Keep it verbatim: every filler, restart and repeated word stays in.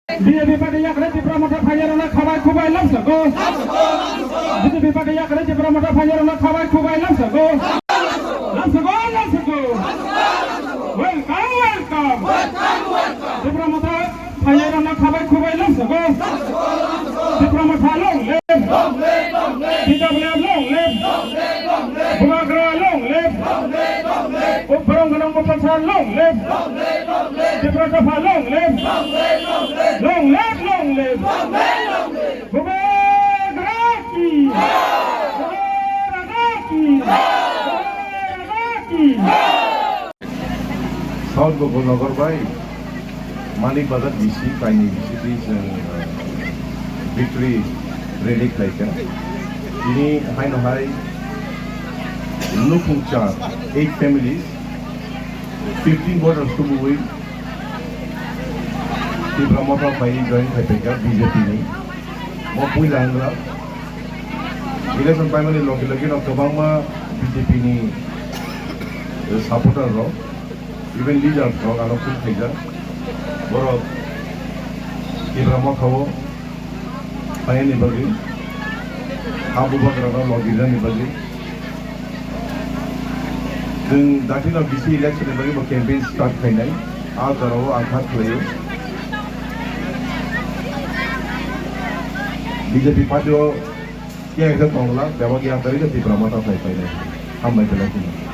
B J P party yakre Tipra Motha phaiyarokno khabai khubai lamsako. B J P party yakre Tipra Motha phaiyarokno khabai khubai lamsako. Lamsako, lamsako. Welcome, welcome. Tipra Motha phaiyarokno khabai khubai lamsako. Tipra Motha long live. T W F long live. Bubagra long live. Borong Ganang Bupasa long live. Tipra Motha long live. Long live, long live. Bubagra ki. Bubagra ki. Bubagra ki. South Gokul Nagar bai Manik Bazar D C kaini D C chwng, uh, victory rally khlaikha. Tini haino hai nukhung char, eight families, fifteen voters tubuwi Tipra Motha bai join khaipaikha B J P ni. Mo puila wngkha. Election paimani logi logi no kwbangma B J P ni, eh, supporter rok, even leaders rok ano phone khaijak. Borok Tipra Motha o phaiyani bagwi, ha bubagra no logi rwnani bagwi. Chwng dakhilno D C election ni bagwi bo campaign start khainai. A jorao ang kha khlaio. B J P party o khe khe tongla, bebak yang tari khe Tipra Motha phai phainai. Hambai belai kheno.